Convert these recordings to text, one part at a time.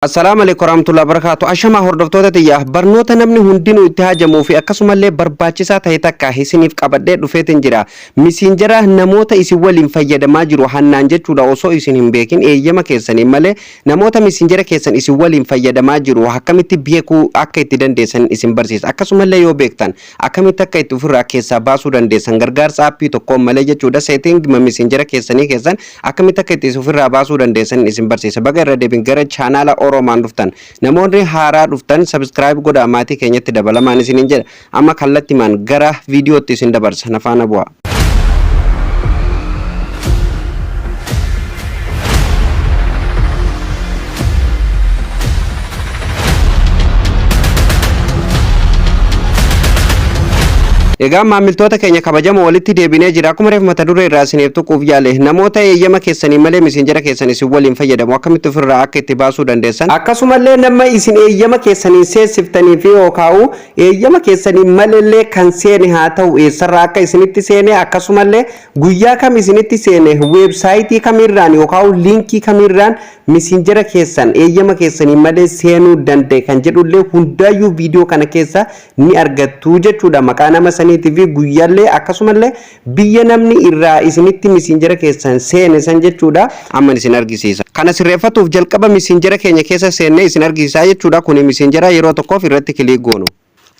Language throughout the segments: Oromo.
Assalaamu alaikum warahmatullahi wabarakatuh. Ashamaa hordoftoota tiyya, barnoota namni hundinuu itti haajamuu fi akkasumallee barbaachisaa ta'e takka isiniif qabadhee dhufeetin jira. Messenger namoota isin waliin fayyadamaa jiru hannaan jechuudha, osoo isin hin beekin eeyyama keessaniin malee namoota Messenger keessan isin waliin fayyadamaa jiru akkamitti beekuu akka itti dandeessan isin barsiisa. Akkasumallee yoo beektan akkamitti akka itti ofirraa keessaa baasuu dandeessan, gargaarsa aappii tokkoon malee jechuudha, setting Messenger keessanii keessan akkamitti akka itti ofirraa baasuu dandeessan isin barsiisa. Baga irra deebiin gara chaanaala Oroomaan dhuftan. Namoonni haaraa dhuftan subscribe godhaa, maatii keenyatti dabalamaan isiniin jedha. Amma kallattimaan gara viidiyootti isin dabarsa. Na faana bu'aa. Egaa maamiltoota keenya kabajamoo, walitti deebinee jira. Akkuma reef mata duree irraa isiniif tuquuf yaale, namoota eeyyama keessanii malee Messenger keessan isin waliin fayyadamu akkamitti ofirraa akka itti baasuu dandeessan. Akkasumallee nama isin eeyyama keessaniin seessiftanii fi yookaa'u eeyyama keessanii malellee kan seene haa ta'u, eessarraa akka isinitti seene, akkasumallee guyyaa kam isinitti seene, weebsaayitii kamirraan yookaa'u liinkii kamirraan Messenger keessan eeyyama keessanii malee seenuu danda'e kan jedhullee hundaayyuu viidiyoo kana keessa ni argattu jechuudha. Maqaa nama saniitii fi guyyaallee, akkasumallee biyya namni irraa isinitti Messenger keessan seene san jechuudha. Amma isin argisiisa. Kana sirreeffatuuf jalqaba Messenger keenya keessa seennee isin argisiisaa jechuudha. Kuni Messenger yeroo tokkoof irratti click goonu.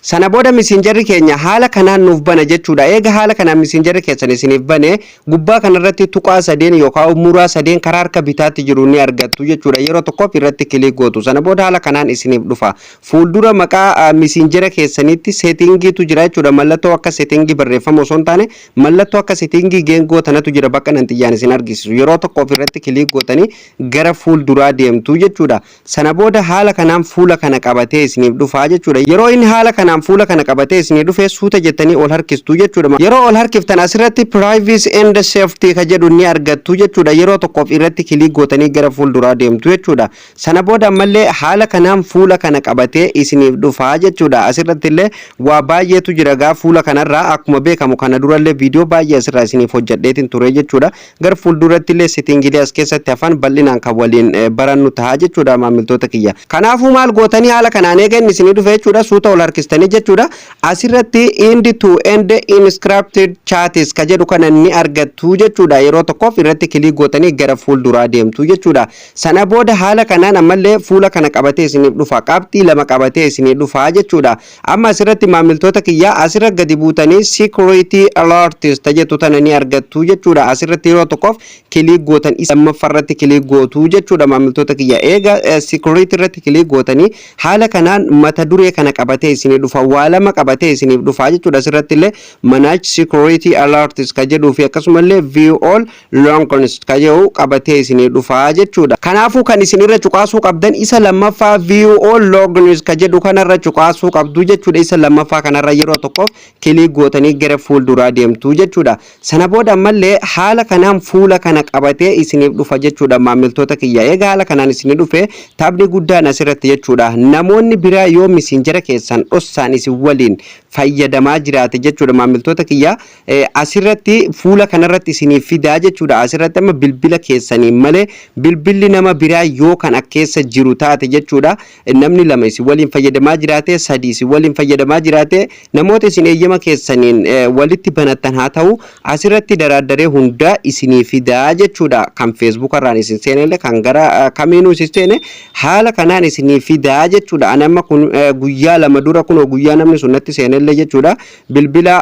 Sana booda Messengerri keenya haala kanaan nuuf bana jechuudha. Eega haala kanaan Messengerri keessan isiniif bane, gubbaa kanarratti tuqaa sadeen yookaan muraa sadeen karaa harka bitaatti jiru ni argattu jechuudha. Yeroo tokkoof irratti click gootu. Sana booda haala kanaan isiniif dhufa. Fuuldura maqaa Messenger keessaniitti settingiitu jira jechuudha. Mallattoo akka settingii barreeffama osoo hin taane, mallattoo akka settingii geengoo tanatu jira, bakka nan xiyyaan isin argisiisu. Yeroo tokkoof irratti click gootanii gara fuulduraa deemtu jechuudha. Sana booda haala kanaan fuula kana qabatee isiniif dhufaa jechuudha. Yeroo inni haala kanaan fuula kana qabatee isinii dhufe, suuta jettanii ol harkistuu jechuudha. Yeroo ol harkiftan asirratti "Privacy and safety" ka jedhu ni argattu jechuudha. Yeroo tokkoof irratti click gootanii gara fuulduraa deemtu jechuudha. Sana booda ammallee haala kanaan fuula kana qabatee isiniif dhufaa jechuudha. Asirratti illee waa baay'eetu jira gaa fuula kanarraa. Akkuma beekamu kana durallee viidiyoo baay'ee asirraa isiniif hojjedheetiin ture jechuudha. Gara fuulduratti illee settingiilee as keessatti hafan bal'inaan kan waliin barannu ta'a jechuudha, maamiltoota kiyya. Kanaafuu maal gootanii? Haala kanaan eega inni isinii dhufe jechuudha, suuta ol harkistanii jechuudha. Asirratti "End to end encrypted chats" ka jedhu kana ni argattu jechuudha. Yeroo tokkoof irratti click gootanii gara fuulduraa deemtu jechuudha. Sana booda haala kanaan ammallee fuula kana qabatee isiniif dhufa. Qabxii lama qabatee isinii dhufa jechuudha. Amma asirratti, maamiltoota kiyyaa, asirra gadi buutanii "Security alerts" tajettu tana ni argattu jechuudha. Asirratti yeroo tokkoof click gootan, isa lammaffaarratti click gootu jechuudha, maamiltoota kiyya. Eega security irratti click gootanii, haala kanaan mata duree kana qabatee isinii dhufa. Waa lama qabatee isiniif dhufa jechuudha. Asirratti illee "Manage security alerts" ka jedhuu fi akkasumallee "View all logs" ka jedhu qabatee isinii dhufa jechuudha. Kanaafuu kan isin irra cuqaasuu qabdan isa lammaffaa, "View all logs" ka jedhu kanarra cuqaasuu qabdu jechuudha. Isa lammaffaa kanarra yeroo tokkoof click gootanii gara fuulduraa deemtu jechuudha. Sana booda ammallee haala kanaan fuula kana qabatee isiniif dhufa jechuudha, maamiltoota kiyya. Egaa haala kanaan isinii dhufe, taphni guddaan asirratti jechuudha. Namoonni biraa yoo Messenger keessan dhossaan isin waliin fayyadamaa jiraate jechuudha, maamiltoota kiyya, asirratti fuula kanarratti isiniif fidaa jechuudha. Asirratti amma bilbila keessanii malee bilbilli nama biraa yoo kan keessa jiru taate jechuudha. Namni lama isin waliin fayyadamaa jiraate, sadi isin waliin fayyadamaa jiraate, namoota isin eeyyama keessaniin walitti banattan haa ta'u, asirratti daraaddaree hundaa isinii fidaa jechuudha. Kan Facebook irraan isin seenellee, kan gara kamiinuu isin seene, haala kanaan isinii fidaa jechuudha. Ani amma kun guyyaa 2 dura, kun guyyaa namni sun natti seenellee jechuudha. Bilbila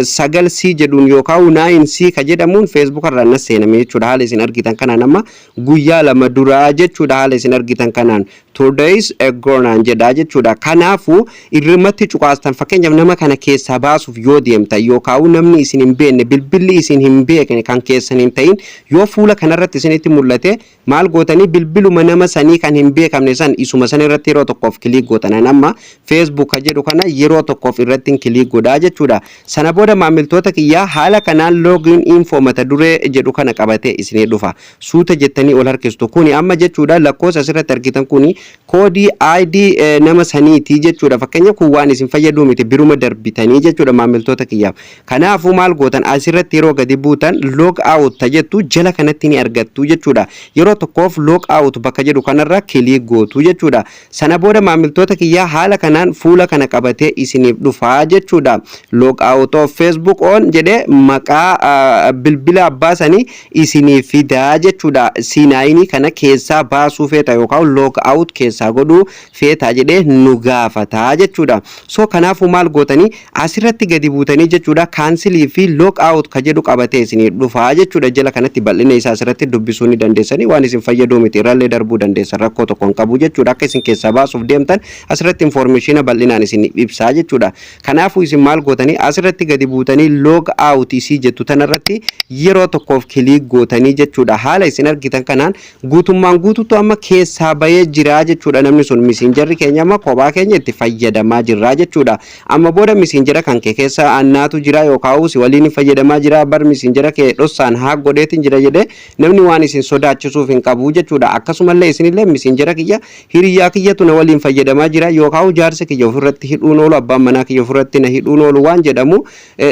9C jedhuun yookaan 9C ka jedhamuun Facebook irraan na seename jechuudha. Haala isin argitan kanaan amma guyyaa 2 duraa jechuudha. Haala isin argitan kanaan "2 days ago" naan jedha jechuudha. Kanaafuu irrumatti cuqaastan. Fakkeenyaaf nama kana keessaa baasuuf yoo deemtan, yookaan namni isin hin beekne, bilbilli isin hin beekne, kan keessan hin ta'in yoo fuula kanarratti isinitti mul'ate, maal gootanii? Bilbiluma nama sanii kan hin beekamne san, isuma san irratti yeroo tokkoof click gootan. Amma Facebook ka jedhu kana yeroo tokkoof irratti click godhaa jechuudha. Sana booda, maamiltoota kiyyaa, haala kanaan "Login info" mata duree jedhu kana qabatee isinii dhufa. Suuta jettanii ol harkistu. Kuni amma jechuudha lakkoofsa asirratti argitan kuni Koodii ID nama saniiti jechuudha. Fakkeenya kun waan isin fayyaduu miti, biruma darbitanii jechuudha, maamiltoota kiyyaaf. Kanaafuu maal gootan? Asirratti yeroo gadi buutan log out jettu jala kanatti ni argattu jechuudha. Yeroo tokkoof log out bakka jedhu kanarra click gootu jechuudha. Sana booda, maamiltoota kiyyaa, haala kanaan fuula kana qabatee isiniif dhufaa jechuudha. Log out of Facebook on jedhee maqaa bilbila abbaa sanii isiniif fidaa jechuudha. Siinaayinii kana keessaa baasuu feeta yookaan log out keessaa godhuu feeta jedhee nu gaafataa jechuudha. So kanaafuu maal gootanii? Asirratti gadi buutanii jechuudha, cancel fi log out ka jedhu qabatee isiniif dhufaa jechuudha. Jala kanatti bal'ina isaa asirratti dubbisuu ni dandeessanii. Waan isin fayyaduu miti, irrallee darbuu dandeessan, rakkoo tokko hin qabu jechuudha. Akka isin keessaa baasuuf deemtan asirratti information bal'inaan isin ibsaa jechuudha. Kanaafuu isin maal gootanii? Asirratti gadi buutanii log out isii jettu tanarratti yeroo tokkoof click gootanii jechuudha. Haala isin argitan kanaan guutummaan guutuutu amma keessaa bahee jira jechuudha. Namni sun Messengerri keenya amma kophaa keenya itti fayyadamaa jirra jechuudha. Amma booda Messengera kan kee keessa annaatu jira yookaan si waliin fayyadamaa jira, bar Messengera kee dhossaan haa godheetiin jira jedhee namni waan isin sodaachisuuf hin qabu jechuudha. Akkasumallee isinillee Messengera kiyya hiriyaa kiyyatu na waliin fayyadamaa jira yookaan jaarsa kiyya ofirratti hidhuun oolu, abbaan manaa kiyya ofirratti na hidhuun oolu waan jedhamu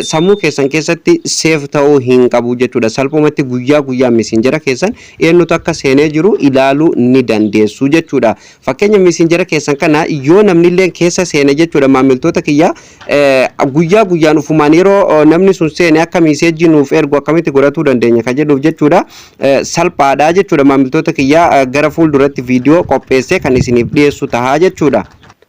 sammuu keessan keessatti save ta'uu hin qabu jechuudha. Salphumatti guyyaa guyyaa Messengera keessan eenyutu akka seenee jiru ilaaluu ni dandeessu jechuudha. Fakkeenya Messengera keessan kana yoo namnillee keessa seene jechuudha, maamiltoota kiyya, guyyaa guyyaan ufumaan yeroo namni sun seene akka message nuuf ergu akkamitti godhatuu dandeenya ka jedhuuf jechuudha. Salphaadha jechuudha, maamiltoota kiyya, gara fuulduratti viidiyoo qopheessee kan isiniif dhiyeessu tahaa jechuudha.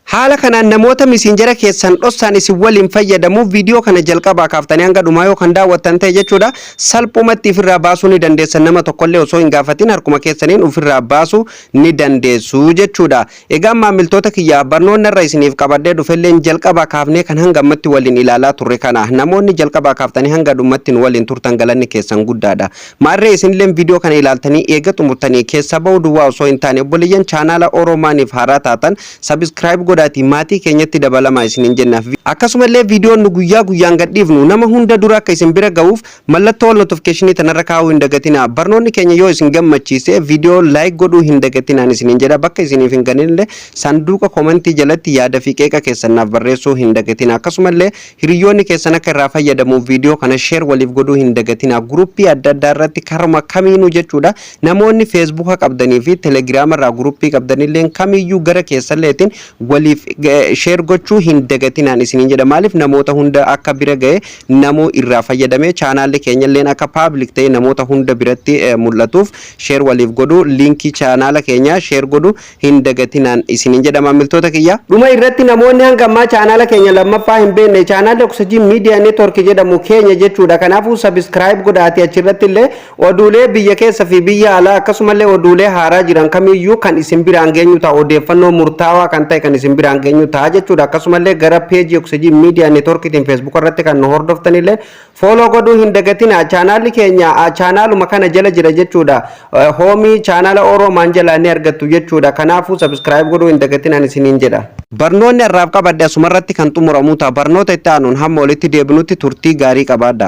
Haala kanaan namoota Messengera keessan dhossaan isin waliin fayyadamuuf viidiyoo kana jalqabaa kaaftanii hanga dhumaa yoo kan daawwattan ta'e jechuudha, salphumatti ofirraa baasuu ni dandeessan. Nama tokkollee osoo hin gaafatin harkuma keessaniin ofirraa baasuu ni dandeessu jechuudha. Egaa maamiltoota kiyya, barnoonni irra isiniif qabadhee dhufelleen jalqabaa kaafnee kan hanga ammatti waliin ilaalaa turre kana. Namoonni jalqabaa kaaftanii hanga dhumatti nu waliin turtan, galanni keessan guddaadha. Maarree isinillee viidiyoo kana ilaaltanii eega xumurtanii keessa ba'uu duwwaa osoo hin taane, obboleeyyan chaanaala Oroomaaniif haaraa taatan subscribe godhaatii maatii keenyatti dabalamaa isiniin jenna. Akkasumallee viidiyoon nu guyyaa guyyaan gadhiifnu nama hunda dura akka isin bira ga'uuf mallattoo notification tanarra kaa'uu hin dagatinaa. Barnoonni keenya yoo isin gammachiise viidiyoo like godhuu hin dagatinaan isiniin jedha. Bakka isiniif hin galinillee sanduuqa comment jalatti yaada fi qeeqa keessan naaf barreessuu hin dagatinaa. Akkasumallee hiriyoonni keessan akka irraa fayyadamuuf viidiyoo kana share waliif godhuu hin dagatinaa. Group adda addaa irratti karuma kamiinuu jechuudha, namoonni Facebooka qabdanii fi Telegrama irraa group qabdanillee kamiyyuu gara keessalleetiin waliif share gochuu hin dagatinaan isiniin jedha. Maaliif? Namoota hunda akka bira ga'e, namuu irraa fayyadamee, chaanaalli keenyalleen akka public ta'e namoota hunda biratti mul'atuuf share waliif godhuu, link chaanaala keenyaa share godhuu hin dagatinaan isiniin jedha, maamiltoota kiyya. Dhuma irratti namoonni hanga ammaa chaanaala keenya lammaffaa hin beekne, chaanaalli Oksajii Miidiyaa Network jedhamu keenya jechuudha. Kanaafuu subscribe godhaati achirratti illee oduulee biyya keessa fi biyya alaa, akkasumallee oduulee haaraa jiran kamiyyuu kan isin biraan geenyu ta'a, odeeffannoo murtaawaa kan ta'e kan isin biraan geenyu ta'a jechuudha. Akkasumallee gara peejii Oksajii Miidiyaa Networkiitiin Facebook irratti kan nu hordoftanillee follow godhuu hin dagatina. Chaanaalli keenya chaanaaluma kana jala jira jechuudha. Home chaanaala Oroomaan jala ni argattu jechuudha. Kanaafuu subscribe godhuu hin dagatinaan isiniin jedha. Barnoonni har'aaf qabadhe asumarratti kan xumuramu ta'a. Barnoota itti aanuun hamma walitti deebinutti turtii gaarii qabaadha.